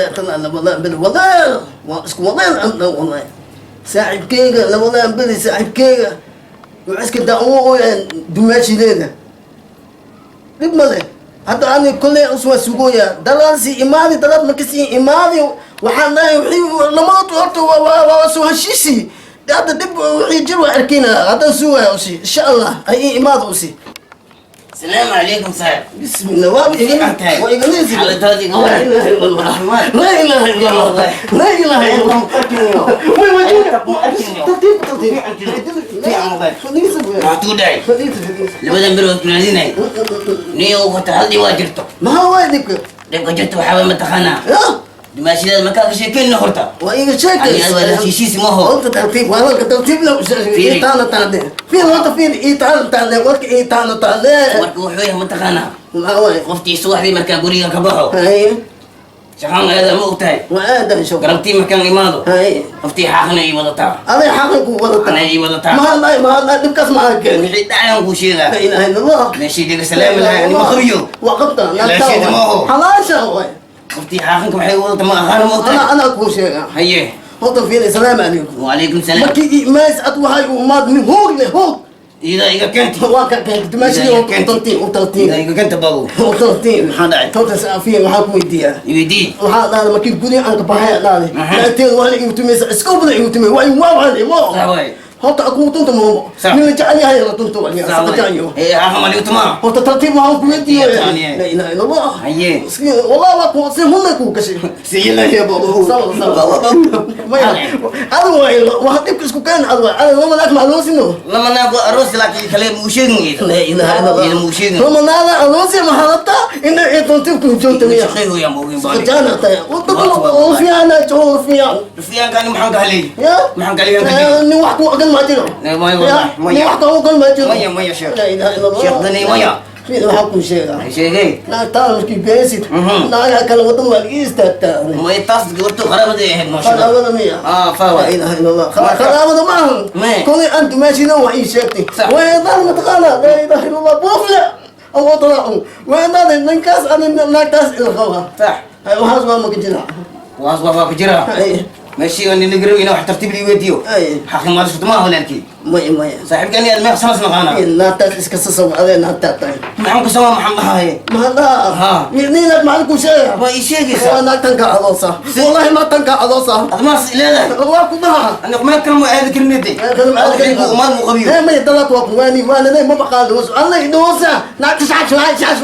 Bilahi taala, labadan beri wadeel waa isku wadeel anda. Wallahi saaxiibkeyga labadan beri saaxiibkeyga wuxuu iska daawo dumaashideeda. Dhib male, hadda ani kolley uswaa sugooya dalaansi imaadi dalaad markasi imaadi. Waxaan dhahay wixii lamada horta waa soo heshiisi. Hadda dhib wixii jir waa arkayna. Haddaan sugaya usi, insha Allah ay ii imaada usi. السلام عليكم صاحب. بسم الله، waa iganaysi. Xaaladaadii iga waran. لا إله إلا الله، لا إله إلا الله، لا إله إلا الله. وين وين؟ ترتيب ترتيب. fadhiisa. Maxaa tuu dhacay? Fadhiisa, fadhiisa. Labadan bilood kunaadinay niyo horta haldii waa jirto. Maxaa waay dhibka? Dhibka jirto waxaa way mataqaanaa ya dumaashidaad makaa ka sheekeyna horta. Waa iga sheekay. Ani waa heshiis ma ho. Horta tartiib waa hadalka, tartiib la. Fiiri. Itaana taane fiir, horta fiir, itaana taane warka, itaana taane. Warka wuxuu yahay mataqaanaa? Maxaa waay? Qoftii subaxdii markaan guriga ka baxo hay shaqaan aada ma ogtahay? Waa aadan shaqo. Galabtii markaan imaado hay qoftii xaaqna ii wadataa. Aday xaqi ku wadataa. Anay ii wadataa. Mahadlay, mahadlay, dhibkaas maxaa keenay? Wixii dhacayaan kuu sheegaa. لا إله إلا الله. Meeshii laga salaami lahaa ani ma qabiyo. وقبتها. Xalaasheeda ma aho. Xalaasha waay. Qoftii xaaqanka waxay wadata ma aqaano, ma ogtahay? أنا أنا أكون شيء. Haye. Horta fiiri, السلام عليكم. وعليكم السلام. Markii imaas ad waxay u imaad min hoog leh hoog. Idaa iga keenti. Waa ka keentay dumaashadii oo tartiib u tartiib. Idaa iga keenta babu. U tartiib. Maxaa dhacay? Horta fiir, waxaan ku weydiiyaa. Iweydii. Waxaa dhahday markii guri aan ka baxay dhahday naagteeda waa la igu tumaysa, iska badan igu tumay waa waa Sax waay. Horta akuu tunta moomo. Sax. Nin la jecel yahay la tunto waa Sax waay. saqajaanyo. Ee xaaqan ma ligu tumaa. Horta tartiib waxaan ku weydiiyaa. Taaniye. لا إله إلا الله. Haye. والله waa ku si hunna ku gashay. Siilaya babu. Sawa sawa. Maya, adigu waa ilo waa dhibka isku keen. Adigu adigu lama naag ma aroosino. Lama naag waa aroos, laakiin kale muu sheegin iyada. لا إله إلا الله. Iyada muu sheegin. Lama naaga aroosi ma halata ina ay tartiib ku joogto miya? Shaqeeyo yaa moogin baani. Saqajaana tahay wadada oo fiicana joo fiican. Rufiyaankaani maxaan ka helay? Ya. Maxaan ka helay? Nin wax ku ogan ma jiro. Maya wallahi, maya. Nin wax ka ogan ma jiro. Maya, maya, sheekh. لا إله إلا الله. Sheekh Dani, maya. Fiir, waxaan kuu sheegaa. Sheegay. Naagtaan markii beesid Mhm. naagaa kale wadan waa laga istaagtaa. May, taas gabartu qaraabada ahayd maasha Allah. Qaraabada miya? Ah, faa لا waay. إله إلا الله. Marka- qaraabada ma ahan. Mee. Kolay aan dumaashidan wax ii sheegtay. Sax. Weedaan mataqaanaa, لا إله إلا الله, buufle oo طلعوا weedaan ninkaas ani naagtaas ila qaba. Sax. Hay, waxaas waa maka jira. Waas waa ku jira. Hay. Meeshii aan nigro ina wax tartiib lii weydiiyo. Ay. Xaqi ma isku tumaa walaalkii. Maya, maya. Saaxiibkani aad meeq sanas naqaana. Naagtaas iska sasaw adee naagtaa tahay. Maxaan ku samaa, maxaan dhahaye? Mahadhaa. Ha. Ninaad maxaan ku sheega? Waa ii sheegaysaa. Waa naagtan ka cadoosa, wallahi naagtan ka cadoosa. Admaas leedahay. Waa ku dhaha. Aniga meel kale ma aadi karnide. Umaad mu qabiyo. Maya, dalaad waa kuwaani waanane ma baqaado alla idhoosa naagta shax shax shax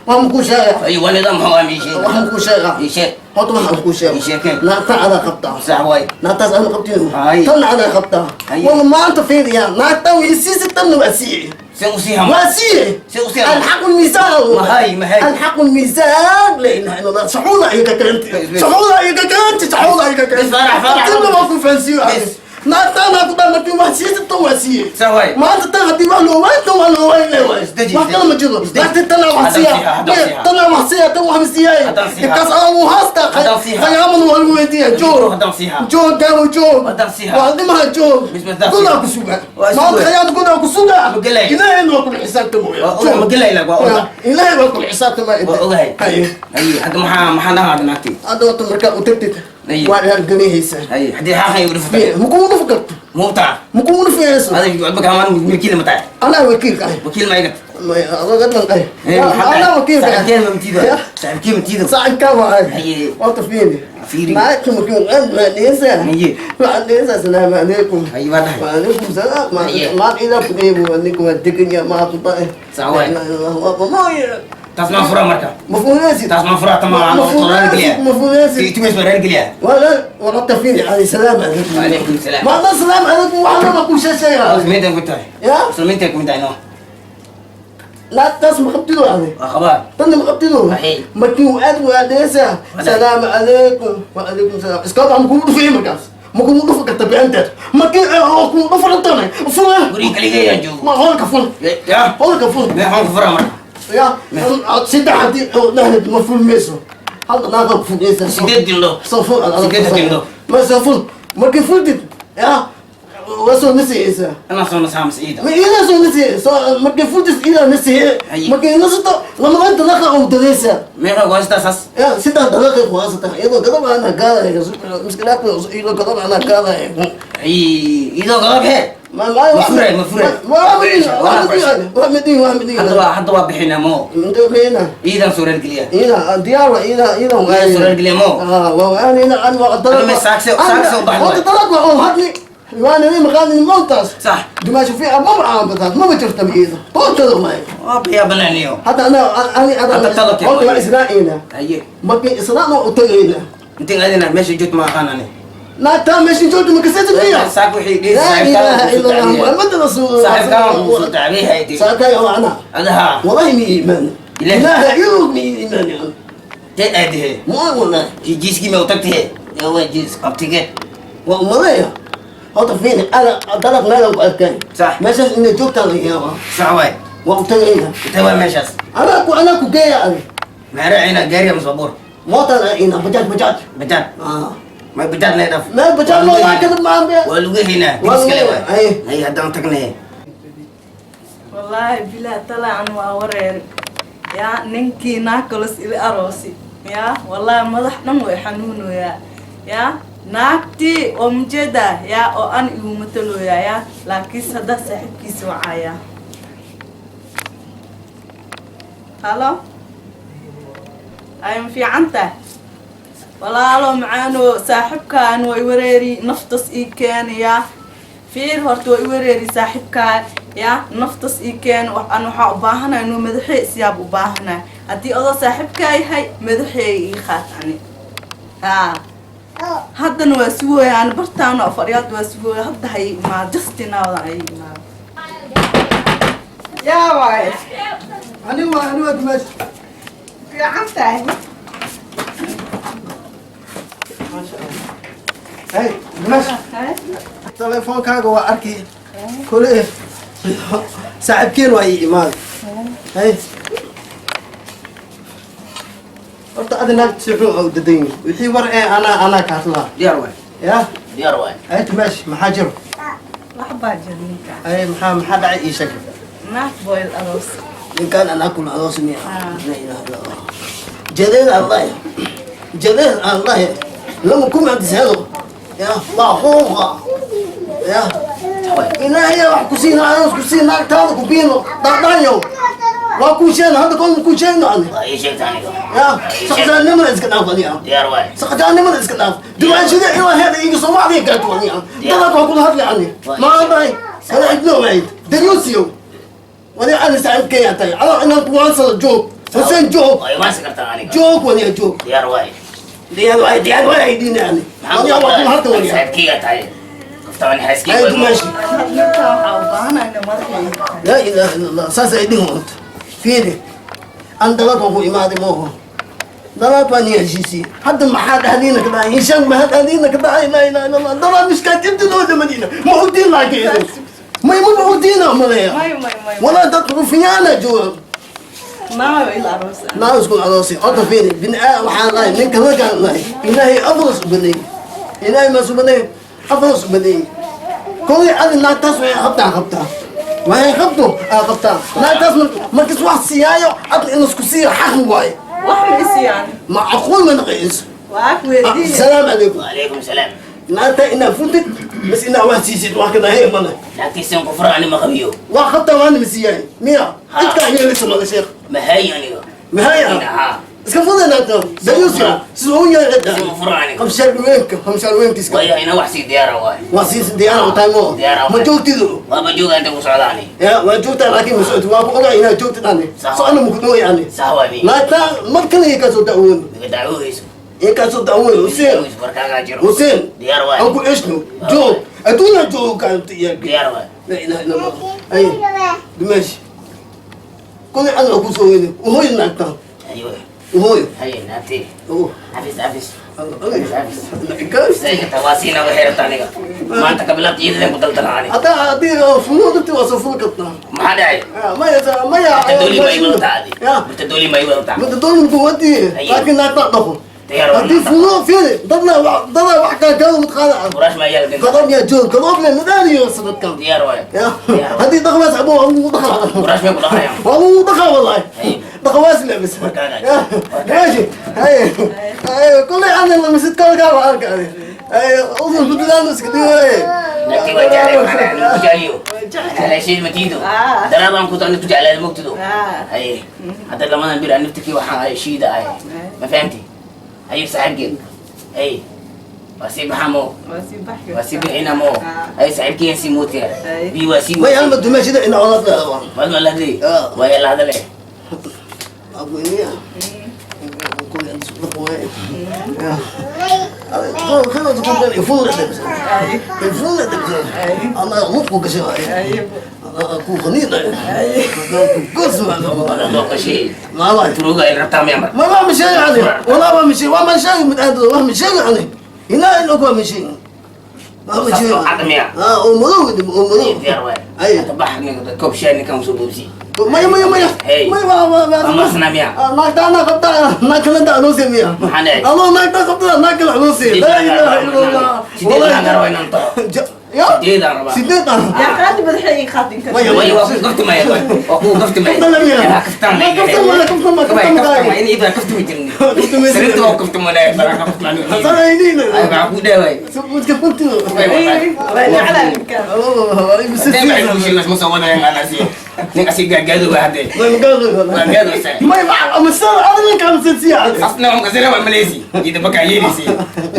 waa maku sheega. Ay, waa nidaam maxaa ii sheeg. Waxaan ku sheegaa. Ii sheeg. Horta waxaan ku sheega. Ii sheekeen. Naagta adaa qabtaa. Sax waay. Naagtaas ama qabtiin. Hay. Tan adaa qabtaa. Hay. Walla maanta fiiriya, naagtan way siisi, tanna waa siiye. Seen u sii hama. Waa siiye. Seen u sii hama. الحق الميزان. Mahay, mahay. الحق الميزان، لا اله الا الله، صحونا ايga keentay. بس. Saxuuna iga keentay, saxuuna iga keentay. بس، farax, farax. Tanna waa ku fahansiiyo. Bas. Naagtaana ku dhaa markii wax siisa tan waa siiye. Sax waay. Maanta tan haddii wax loo waayo tan waa loo waayo le waay. Isdeji, Wax kale ma jiro. isdeji. Naagta tana wax Haddaan siiya. siiha, haddaan siiha. Tana wax siiya, tan wax ma siiyay. Haddaan siiha. Intaas aan u haasta. Haddaan siiha. Khayaaman waa lagu weydiiya joog. Haddaan siiha. Joog gaawo joog. Haddaan siiha. Waa dhimaha joog. Bis, haddaan Godaa siiha. ku suga. Waa Maanta suga. khayaam godaa ku suga. Ma gelay. Ilaahay waa kula xisaabtamaya. Waa ogahay, ma gelay lag, waa ogahay. Ilaahay waa kula xisaabtamaya. Waa ogahay. Haye. Haye, hadda maxaa dhahaa hadda naagtii? Hadda horta markaa u tagtid Haye. waa raargelinaysaa. Haye, haddii xaqan igu dhufatay. Makugu dhufi karto. Muubtaa. Makugu dhufayso. Adiga markaa maan milkiila ma tahay? Anaa wakiilka ah. Wakiil ma iga? Adoga dhan ay. Ee, maxaa Anaa dhahay? wakiilka ah. Saaxiibkeen ma matiido? Ya. Saaxiibkeen ma tiido? Saaxiibkaa waa ay. Haye. Horta fiiri. Fiiri. Naagta markii aad maadeysaa. Haye. Maadeysaa, asalaamu calaykum. Haye, waa dhahay. وعليكم السلام. Haye. ما إلى كنيب وأنكم الدنيا ما تطيع. Sax waay. ما Taas maan furaa marka. مفهوم. Taas maan furaa tama aan مفهوم. raargeliyaa. مفهوم. Itumeys baa raargeliyaa. ولا ولا فيني عليه السلام عليكم. وعليكم السلام. ما السلام عليكم وحنا ما كل شيء شيء. Muslimiinta ku tahay. يا Muslimiinta ku tahay no. لا تسمع قبتلو عليه. Waa qabaa. تنم قبتلو. صحيح. ما كيو اد واديسا السلام عليكم وعليكم السلام. اسكاب عم كون في مكاس ما كون دفك تبي انت ما كي كون دفر انت فر. Guriga kaligay aan joogo. ما هولك فر. Ya. هولك فر. Maxaan ku furaa marka? يا saddex haddii dhahdid ma fulmayso halka naaqa fulmaysa. Sideed dilo. Soo ful. Sideed dilo. Ma soo ful, markii fultid ya Waa soo nasihaysaa. Anaa soo nasaa mas iida? Ma iidaa soo nasihe soo markay furtis iidaa nasihe. Haye. Markay nasato lamadan dalaqa oo dalaysaa. Meeqa ku haysataa saas? Ya saddex dalaqay ku haysataa iyadoo gadab ana gaadaya miskilaadka iyadoo gadab ana gaadaya. Ay, idoo gadab hee. Ma ma Ma furay, ma furay. Ma ma wax midin wax midin. Hadda waa bixinaa moo. Inta meena. Iidan soo reergeliya. Ina diyaar ina ina. Iidan soo reergeliya moo. Ah waa ana ina ana waa dalaq. Hadda ma saakse u baxdo. Waa dalaq waa hadli waana ina maqaan montas. Sax. Dimaasho fiican ma aan badan ma jirta biida tootado ma. Waa biyaa banaaniyo. Hadda ana ana ana. Hadda talabkee waa waaye. israa'ina. Haye. Markii israa'na u tagayna. Intiin adina meesha joogto ma aqaan ani. Naagtaa meesha joogto ma kasaysid miya? Saak wixii dhihi laa saaxiibkaa ilaaha kuusoo ila allah dacwiyey. Muhammad rasuul. Saaxiibkaa kuusoo dacwiyey haydi. Saaxiibkaa waa ana. Adaha. Wallahi mi iimaan. Ilaah. Ilaaha iluu mi iimaan. Tee aadihe. Ma wallahi. Jiiskii ma u tagtihe? Yaa waa jiis qabtigeed. Waa umalaya horta fiini ana dalaq meelan ku arkay. Sax. Meeshaas inay joogtaa laga yaabaa. Sax waay. Waa u tagayna. Intee waa meeshaas? Anaa ku geeya ani. Maxaa raacayna, gaariga mise baabuur? Mootaan ina bajaaj bajaaj. Bajaaj. Ah. Ma bajaaj na dhaf. Meel bajaaj loo laa kadib maan be. Waa lugahaynaa. Waa Diris kale lugahaynaa, waay. haye. Haye, haddaan tagnay. Wallaahi bilaa talaacan waa wareer yaa ninkii naakalos ili aroosi yaa wallaahi madax dhan way xanuunoyaa yaa naagtii oo mujeedaa yaa oo an igu matalooyaa yaa laakiinse haddaa saaxiibkiisa wacayaa. Halo, ay ma fiican tahay walaalo macaano? Saaxiibkaan way wareeri naftas ii keenayaa. Fiir horta way wareeri saaxiibkaa yaa naftas ii keen. An waxaa u baahanahay inuu madaxee isyaab u baahanahay. Haddii odoo saaxiibkaa yahay madaxeey ii qaat ani haa. Haddana waa sugooya ani bartaano fadhiyaad waa sugooya. Hadda hay imaado, justinawda hay imaado. Yaa waay? Ani waa ani waa dimaash. Fiican tahay? Hey dimaash, telefoonkaaga waa arkay kole saaxiibkeen waa ii imaaday. Hey horta adi naagta si xun oo dadan yihin wixii war ee anaa ka hadlaa. Diyaar waay. Ya. Diyaar waay. Ay dimaash, maxaa jiro? Wax baa jira ninka. Ay maxaa dhacay ii sheeg. Naag boyl aroos. Ninkaan anaa kula aroos miya? Ah. Laa ilaaha illa allah jadeel allah jadeel allah lama kuma dishado ya waa xuuqa ya ilaahay wax ku siin aroos ku siin naagtaada ku biino dhaqdhanyo waa kuu sheegna hadda koon kuu sheegno ani. Waa ii sheegta aniga. Ya saqdaannimada iska dhaaf adiga. Diyaar waay. Saqdaannimada iska dhaaf dumaanshida ilaaheeda iga soomaaliya gaarto adiga dalak waa kula hadlay ani maantahay ana cidno wayd daryuusiyow wani ana saaxiibkay tahay calaa inaan kuwaansada joog xuseen joog. Waa imaansi kartaa aniga. Joog waniya joog. Diyaar waay. Diyaar waay, diyaar waay ay diina ani waniya waa kula hadlay waniya. Saaxiibkeyga tahay. Kaftaan xaaskeyga ay waay. dumaashi. Ninka waxaa u baahanahay inuu madaxeey ii qaat. Laa ilaaha illa allah saas ay dhihin horta fiiri an dalad waa ku imaaday mooho dalaad baan heshiisiyey hadda maxaa dhahdiina ka dhacay inshaan maxaa dhahdiina ka dhacay? Laa ilaaha illa allah dalaad mishkaad ibtidooda madiina ma ogtiin laakiin may maba ogtiina maleeya. May may may. Walaa dad rufiyaana jooga. Naayo ila aroos. Naa isku aroosay horta fiiri bini aadam waxaan lahay ninka raggaan lahay ilaahay afras u baneeyey ilaahay maasu baneeyey afras u baneeyey kolay adi naagtaas waxay qabtaa qabtaa waxay qabto aa qabtaa naagtaas markas wax siiyaayo adna in isku siiyo xaq waaye. Wax ma isiyaan. Macquul ma naqayso. Waa ku weydiiye. Asalaamu calaykum. Wacalaykum salaam. Naagta inaa funtid mas inaa wax siisid wax kana hee male. Naagtiisan ku fura ani ma qabiyo. Waa qabtaa waana ma siiyaay miya? Ha. Cidkaa yeelaysa male sheekh. Mahay aniga. Maxay ah? Haa. Iska fuday naagta dayuusiyo siduu u yahay cidda. Soo fura aniga. Qamshaar weynka qamshaar weynkiiska. Waayo ina wax sii diyaara waay. Waa siis diyaar u tahay moo? Diyaar ma waay. joogtidu? Waaba jooga inta ku socda ani. Ya waa joogtaa laakiin ma socotid waa ku ogaa inaad joogtid ani. Sax. So ana maku dhaway ani. Sax waay mi. Naagta mar kale ii kasoo da'woon. Iga dacwoohayso. Ii kasoo da'woon Huseen. Warkaagaa jiro. Huseen. Diyaar waay. Aan ku ceshno joog adduunya joog kaanta iyaga. Diyaar waay. Laa ilaaha illa allah ay dumaashi kolay ana ku soo weyne uhoy naagta. Haye. Uhoy. Haye naagtii. Oh. Xafis xafis. Gaas. Sayga tawaasiina waxay rabtaa aniga. Maanta ka bilaabta iyadaan ku daldala aniga. Haddaa haddii funuudati waa soo fuli kartaa. Maxaa dhacay? Maya maya. Murtadooli ma ii wadataa adi? Ya. Murtadooli ma ii wadataa? Murtadooli ku wadi. Haye. Laakiin naagta dhaqo. Diyaar waa. Haddii fudo fiiri, dadna dada wax kala kala mataqaana. Quraash ma yaal dinta. Gadob yaa joog, gadob le nadaaliyo sanadkan. Diyaar waay. Ya. Diyaar waay. Haddii dhaqmaas abo waa lagu dhaqaa. Quraash may ku dhaqayaan. Waa lagu dhaqaa wallahi. Ay. Dhaqawaas le bas. Warkaaga. Ya. ماشي هاي هاي كل انا لما ست كل قاعد اركع هاي اظن بدنا نسكت هاي. Nagti waa jeclay, macnaha anigu ku jeceliyo. Jeclayshay ma tiido. Ah. Daraadaan ku tahay ku jeclahay mugtido. Ah. Haye. Hadda lamadan bir aan naftirkii waxaan ahay shiida ahay. Ma fahamtay? Haye saaxiibkeen. Haye. Waa sii baxaa moo. Waa sii baxi. Waa sii bixina moo. Ah. Haye saaxiibkeen sii mootiya. Haye. Bii waa sii ما يعلم mootiya. الدماشي ده ان عرفنا. Waad ma la hadlay? Ah. Waa la hadlay. ابو إنيا كل خلنا يفور يفور. انا غلطك كشيء. Ay. اكو خنينه كسر. Wada dooqashay. ما الله. Turuga ay rabtaa miya marka? ما ما مشي يعني والله ما مشي وما شيء من هذا ما مشي يعني هنا لو ما مشي ما مشي. Cad miya? اه ومرو ومرو. Diyaar waay. Haye. Hadda bax ninka koob shaah ninkan usoo boobsi. ما ما ما. Hey. ما ما ما. Ama sana miya? naagta anaa qabta, naag kale inta anuusi miya? Maxaa dhacay? Adoo naagta qabta, naag kale anuusi. Laa ilaaha illa allah. Sideed aan rabaa inaan tago. Ya. Sideed aan rabaa. Sideed aan. Yaa qaadi madaxa ii qaadin karta. Maya, Way waa ku kaftamaya, waa ku kaftamaya. Kaftan la miyaa? Yaa kaftan la. Kaftan ma, kaftan ma, kaftan ma. Kaftan ma, in ibra kaftami jirni. Kaftami jirni. Sariirta waa kaftamanaya, baa kaftamani. Hasana ayniina. Ay baa ku dheeway. Subudka kuntu. Way wallahi. Waa jeclaa ninkan. Hadee maxay ku sheegays ma soo wadayaan anasi. Nin asi gaagaado waa hadee. ما مقاضي. Waa gaado saa. ما ما مسر انا منك عم تسيا. Asna on kasira waa maleysi. Ida baka yeelisi.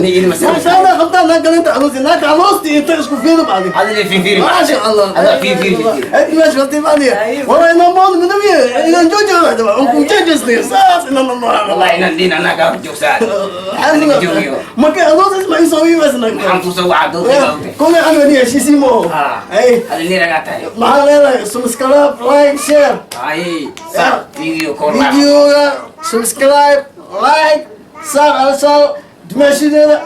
Ni ida ما masar. شاء الله قبطان ناك انت عروسي ناك عروستي انت اسكو فين بعدي. Hada le fiiri. ما شاء الله. Hada fiiri fiiri. انت ما شفتي بعدي. والله انا مون من نبي انا جوجو هذا وجوجو ساس ان الله. Wallahi inaan diin anaa ka joogsaa. Aniga joogiyo. ما كان عروسي ما يسوي بس Maxaan ناك. ku soo wacaa doonta. كل انا لي شي سيمو. اي. Hada ni ragaa tahay. ما لا subscribe like share. Ay, sa video call. فيديوغا subscribe like saar ala saar dumaashadeeda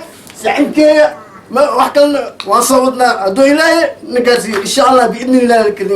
saaxiibkeega ma wax kalena waa soo wadnaa hadduu ilaahay ninkaasi insha allah biidni illahi alkariim.